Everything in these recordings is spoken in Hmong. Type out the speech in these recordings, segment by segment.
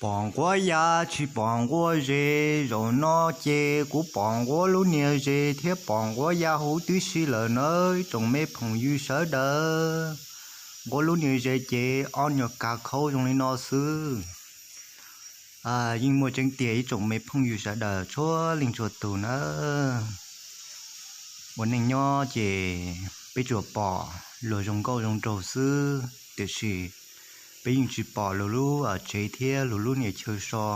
Pom nquab ya tsis pom nquab zes, zaum no ces kuv pom nquab lub niag zes thiab pom nquab ya huv tib si lawm nawb ib tsoom me phooj ywg sawv daws. Nquab lub niag zes ces ob nyuag kab khaub zoo li no xwb. Yeej muaj tseeb tiag ib tsoom me phooj ywg sawv daws txhua leej txhua tus nawb. Ua neej nyob ces peb tsuas pom luag zoo nkauj zoo nraug xwb tiam sis peb yeej tsis pom luag lub tsev thiab luag lub niag chaw so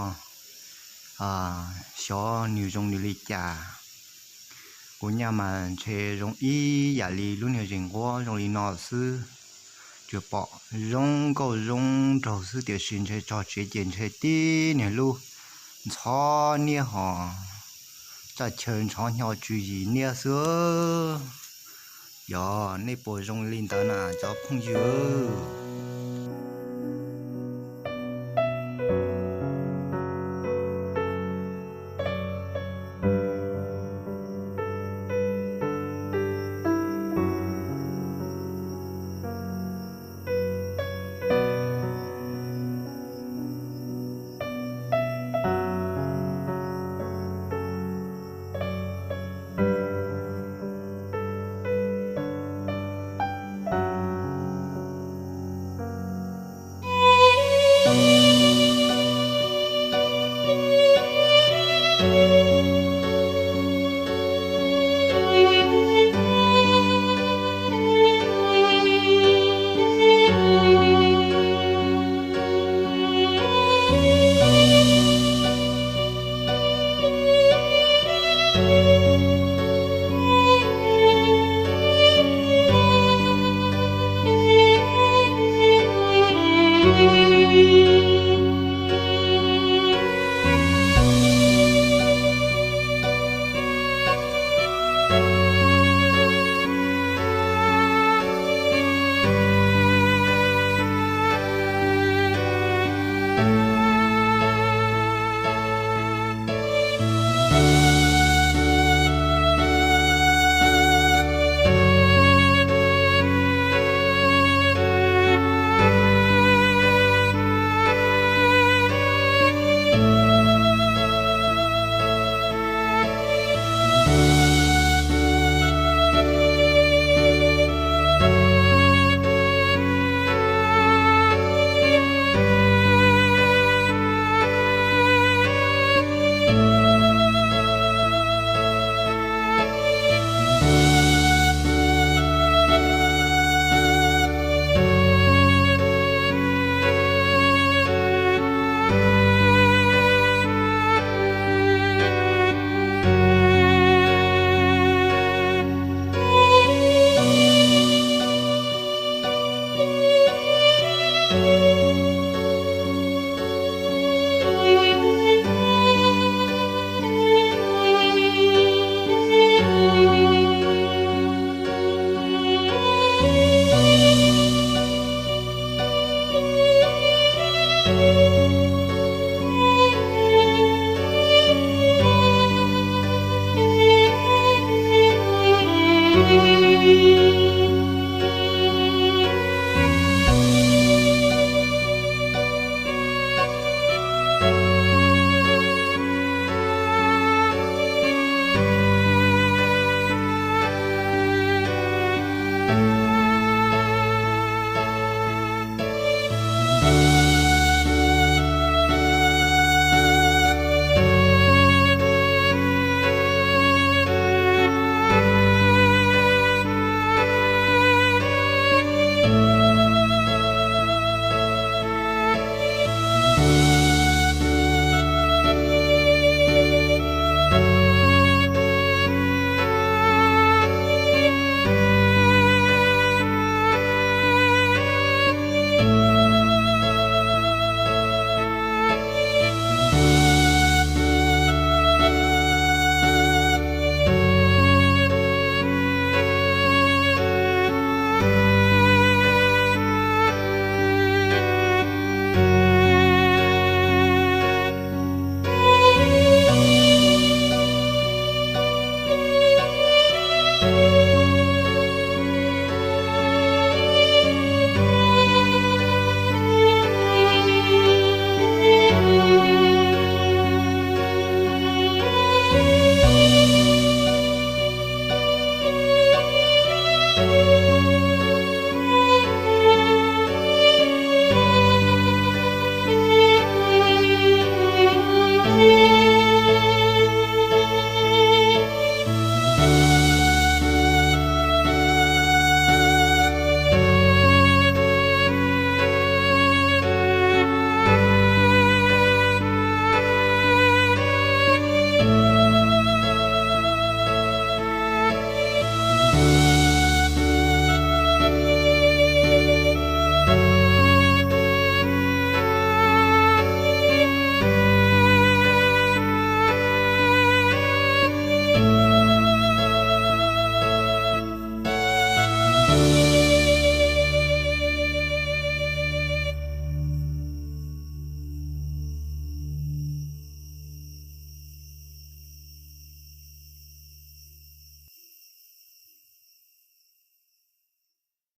xyov nws zoo nws li cas. Kuv nyaj mas ntshe zoo ib yam li lub niag zes nquab zoo li no xwb. Tsuas pom zoo nkauj zoo nraug xwb tiam sis ntshe txog tsev ces ntshe tib niag lub ntxhov niab hos txaj chaw ntxhov hnyo tswv yim niab xwb. Yog nej puas zoo li ntawd na cov phooj ywg?